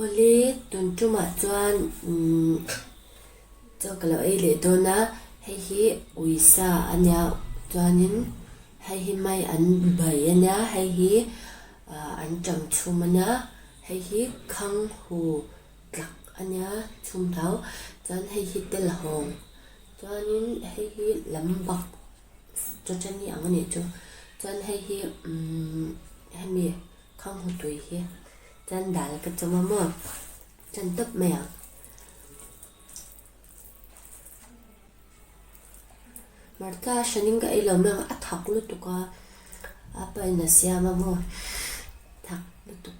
Awle, tun tumah chuan umm chaw ka lo ei leh dawn a, hei hi uisa a nia chuanin hei hi mai an bai a nia, hei hi ah an cham chhum a nia, hei hi khang hu tlak a nia chhum thau, chuan hei hi telhawng chuanin hei hi lam bak chawchani ang a nih chu, chuan hei hi umm hemi. Khang hu tui hi chuan dal ka chawm a maw chan tawp mai ang. Hmarcha hranin ka ei lo mai ang a thak lutuk a, a pa in a siam a maw thak lutuk.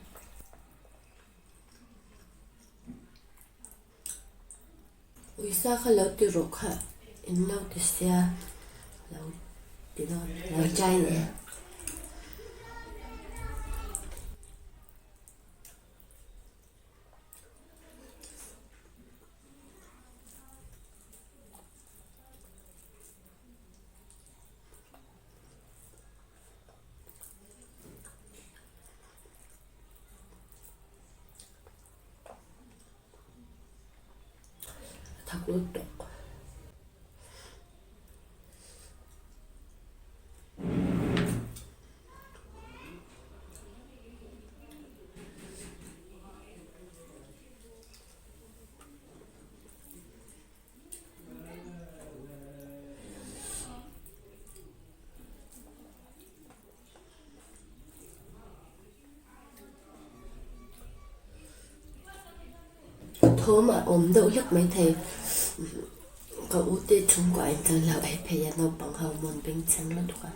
Uisa kha lo ti rawh kha in lo ti sia lo ti dawn lo chai leh. A thak lutuk. Thawm a awm deuh hlek maithei ka u te chhungkaw a inchang lo ei phei a naupang ho mawn bengchheng lutuk a.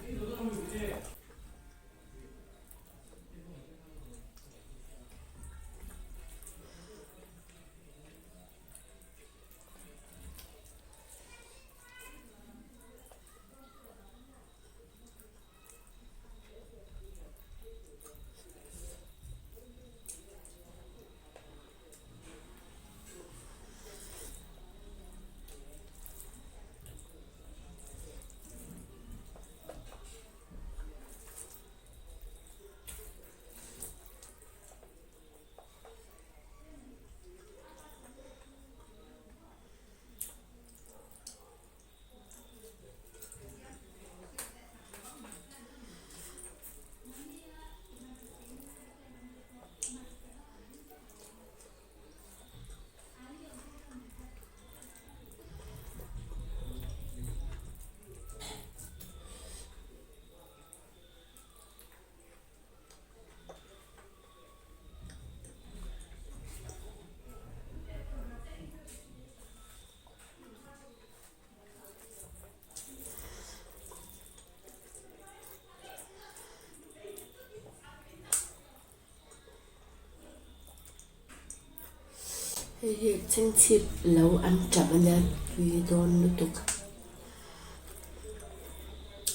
Hei hi chhingchhip lo an ṭam a nia tui dawn lutuk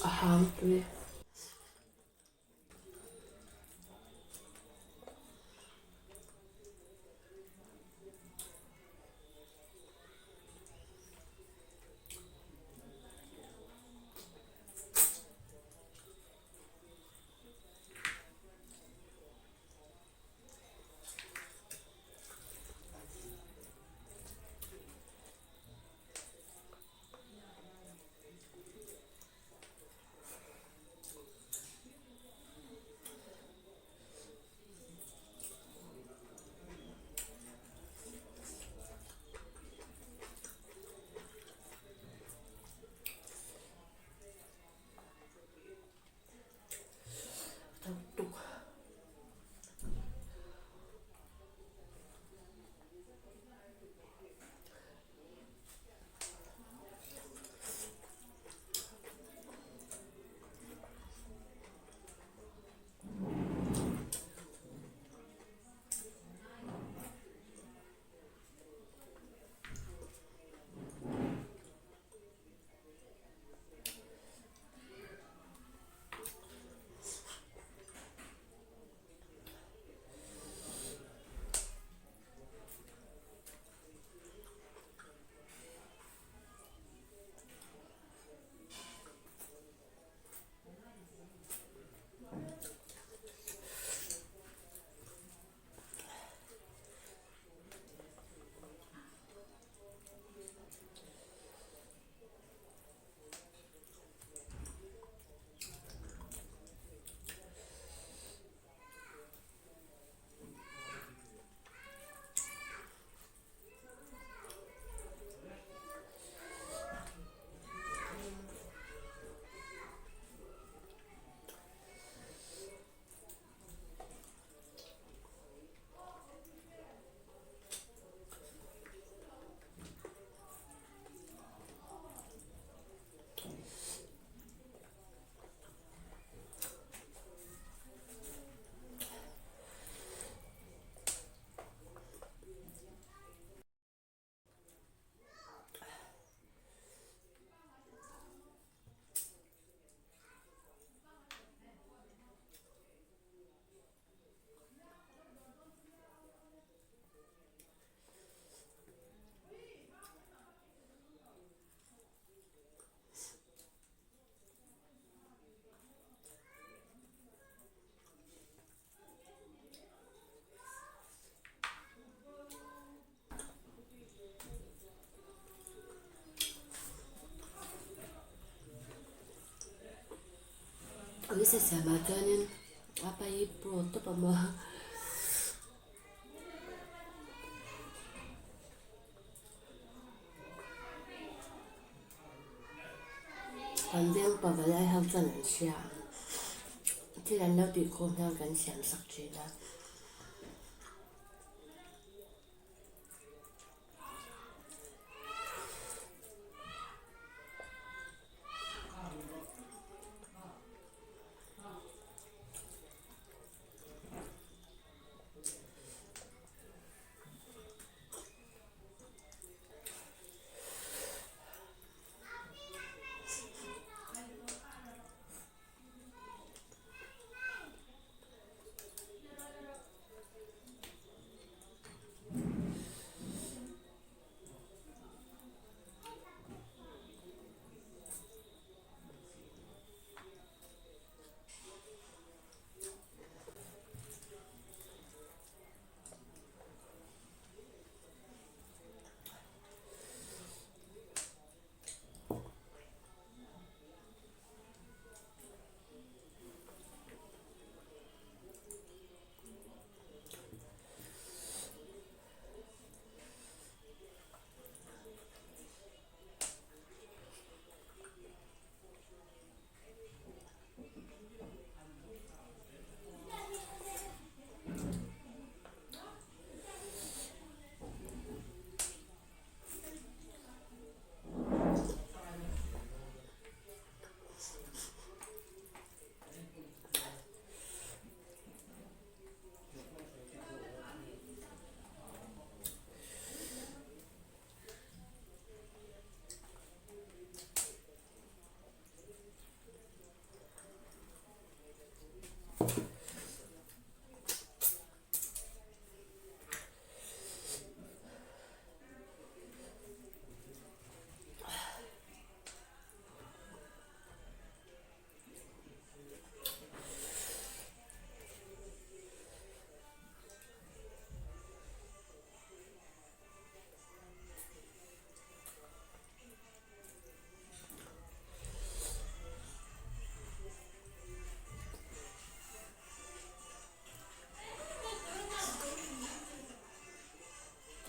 a hang tui. Uisa siamah chuanin a pa hi pro tawp a maw. Kan veng pavalai ho chuan an hria ang. Thil an lo tihkhawm hian kan siam sak thin a.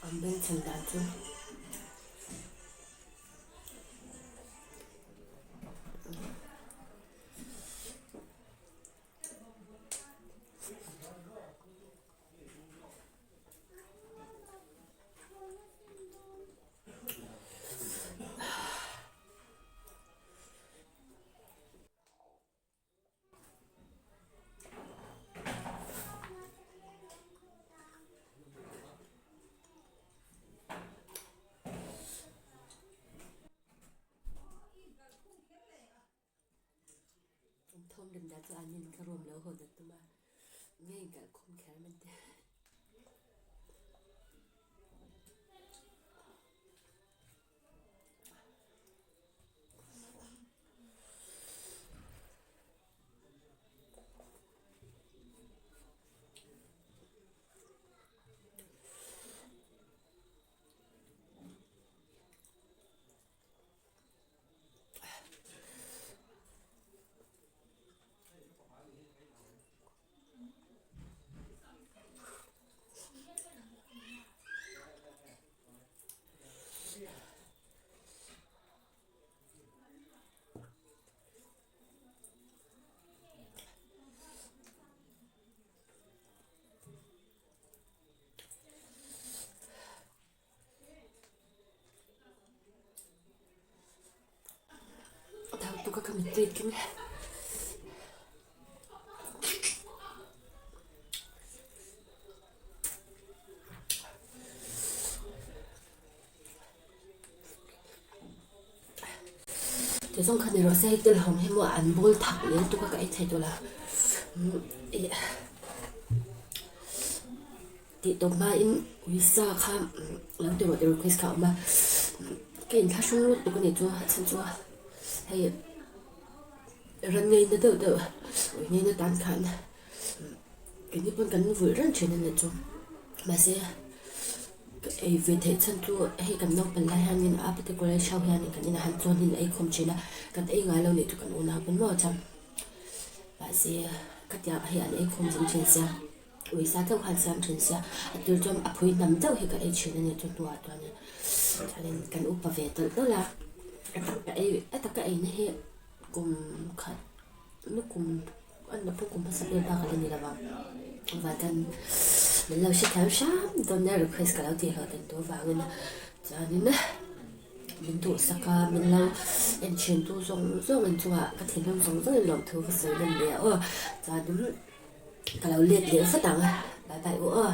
An bengchhan dan chu. An thawm rem dan chu an in ka room lo haw dat tum a, nge in kalh khum kher man te. Thau tuk a ka mittui tling e. Ti zawng kha ni rawh se hei telhawm hi maw an bawl thak leh lutuk a ka ei thei tawh lo ih tih tawp hmain uisa kha lo ti rawh tih request kha a awm a ka inthlahrung lutuk a nih chu a chhan chu hei ran ngaina deuh deuh ui ngaina tan khan Keini pawn kan vulh reng thin a ni chu. Mahse, ka ei ve theih chhan chu hei kan naupang lai hianin a particular show hianin kan inah han chuanin ei khawm thin a, kan ei ngai lo nih chu kan unau pawn maw chuan. Mahse khatiang hi an ei khawm zing thin sia, uisa chauh khan siam thin sia, a tir chuan a phui hnam chauh hi ka ei thin a ni chu hnuah chuanin chuanin kan upa ve tawlh tawlh a, a tak ka ei a tak ka eina hi kum khat lukum a naupang kum hmasa vel bak a la ni lo vang chuvang chuan min lo hrethiam hram dawn nia request ka lo tih hlawh dan tur vangin chuanin. Min duhsak a, min lo en thin tu zawng zawng in chungah ka thinlung zawng zawng in lawmthu ka sawi nawn leh a aw. Chuanin ka lo let leh vat ang a, bye bye u aw.